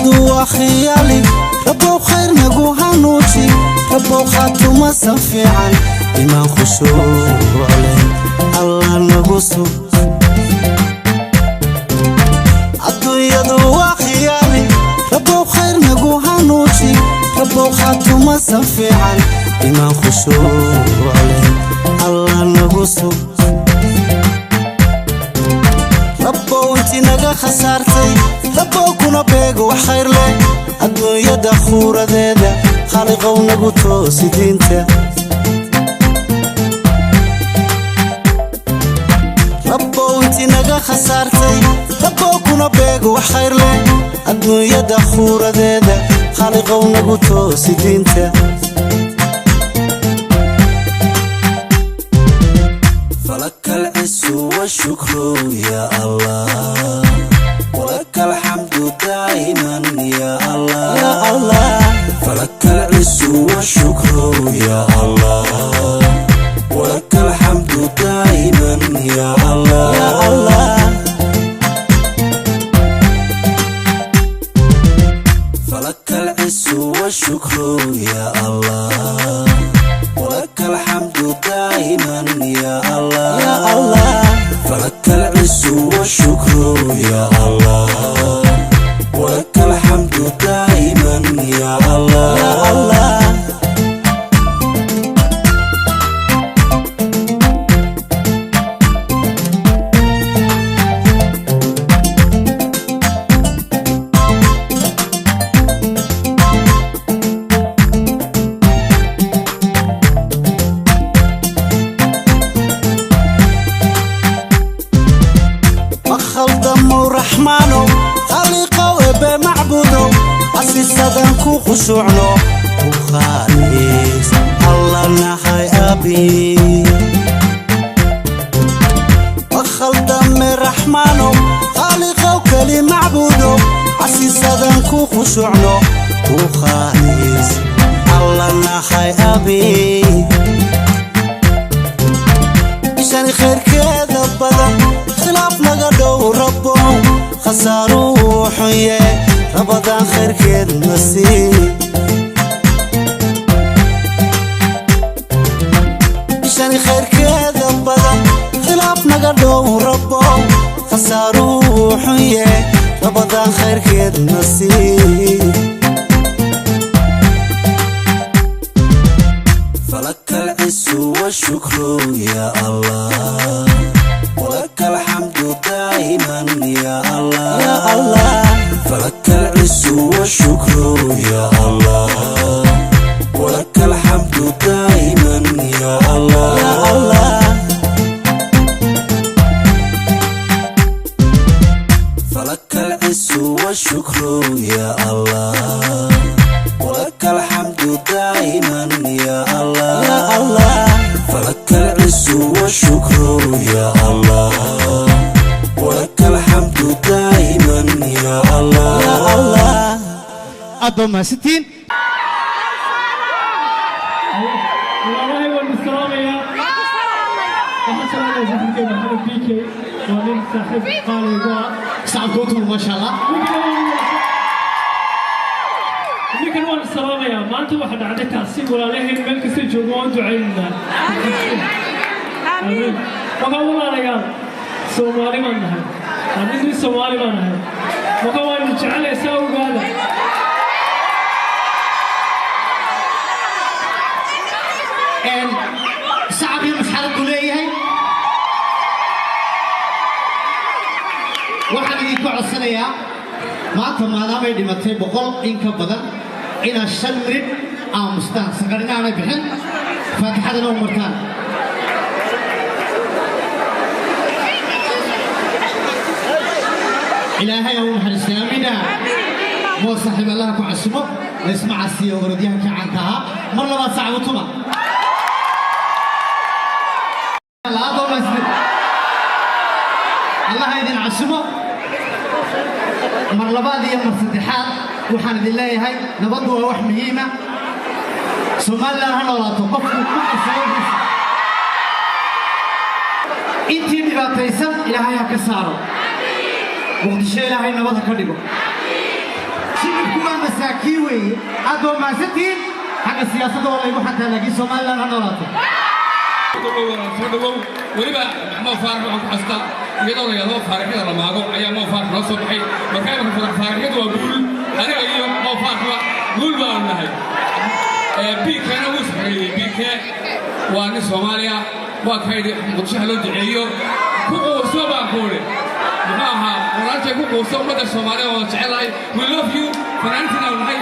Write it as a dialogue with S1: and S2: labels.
S1: Adduunyadu waa khiyaali, Rabbow khayr nagu hanuuji, Rabbow khaatumasan fiican, imaan khushuuc leh Allah nagu sug. Adduunyadu waa khiyaali, Rabbow khayr nagu hanuuji, Rabbow khaatumasan fiican, imaan khushuuc leh Allah nagu sug. Rabbow intii naga khasaartay, Rabbow kuna beego wax khayr leh, adduunyada khuuradeeda Khaaliqow nagu toosi diinta. Rabbow intii naga khasaartay, Rabbow kuna beego wax khayr leh, adduunyada khuuradeeda Khaaliqow nagu toosi diinta. فلك العز والشكر يا الله، ولك الحمد دائما يا الله، يا الله. فلك العز والشكر يا الله، ولك الحمد دائما يا الله، يا الله. فلك العز والشكر يا الله، ولك الحمد دائما يا الله، يا الله. فلك العز والشكر يا الله، ولك الحمد دائما يا الله، يا الله. Ma khaldamo Raxmaanow, Khaliiqow, Ebe macbudow, casiisadan ku khushuucno, ku khaalis Alla nahay abi. Ma khaldame Raxmaanow, Khaaliqow, keli macbudow, casiisadan ku khushuucno, ku khaalis Alla nahay abi. Bishani khayrkeeda badan, khilaaf naga dhow Rabbow, khasaaruu xunye, Rabadaan khayrkeed na sii. Bishani khayrkeeda badan, khilaaf naga dhow Rabbow, khasaaruu xunye, Rabadaan khayrkeed na sii. فلك العز والشكر يا الله، ولك الحمد دائما يا الله، يا الله. فلك العز والشكر يا الله، ولك الحمد دائما يا الله، يا الله. فلك العز والشكر يا الله، ولك الحمد دائما يا الله، يا الله. فلك العز والشكر يا الله، ولك الحمد دائما يا الله، يا الله.
S2: Aad baa mahadsantihiin.
S3: Walaalahay, waan salaamayaa. Waxaan salaamayaa saaxiibkay Maxamed BK, waa nin saaxiib qaali igu ah.
S2: Sacabka u tuur, maasha Allah.
S3: Ninkan waan salaamayaa. Maanta waxaa dhacday taasi. Walaalaheen meel kasta joogo waan u ducaynaynaa. Amiin. Marka walaalayaal, Soomaali baan nahay, anigu Soomaali baan nahay, marka waan jecelahay, saa ogaada.
S2: Sacab iyo masxarad buu leeyahay. Waxaan idinku codsanayaa maanta, maadaamay dhimatay 100 in ka badan, inaad 5 minid aamustaan, sanqarina aanay bixin, faatixadana u martaan. Ilaahay ha u naxariistay, amiina. Moo saaxiib, Allaha ku casumo. Laysma casiyo. Orodyahankii caanka ahaa, mar labaad sacab u tuma. Allaha idin casumo. Mar labaad iyo mar saddexaad waxaan idin leeyahay, nabaddu waa wax muhiima. Somalilan ha noolaato. Qofku ku qarsadogiisa, intii dhibaataysan Ilaahay ha ka saaro. Muqdisho Ilaahay nabad ha ka dhigo. Masaakiin weeye. Aad baa mahadsantihiin. Xagga siyaasadda waa laygu xantaa, laakiin Somaliland ha noolaato.
S4: Soo dhawow. Weliba Mo Faarax waxaan ku xastaa iyadoo la yidhahdo faaraxyada la maago ayaa Mo Faarax noo soo baxay. Marka imika faaraxyadu waa guul. Aniga iyo Mo Faaraxba guul baanu nahay. BKna wuu saxeeyey. BK waa nin Soomaaliya, waa kaydi Muqdisho loo duceeyo. Ku quuso baan ku idhi, muxuu ahaa walaalkay, ku quuso. Ummadda Soomaaliya waa jecelahay. We love you. Fanaantiina nahay.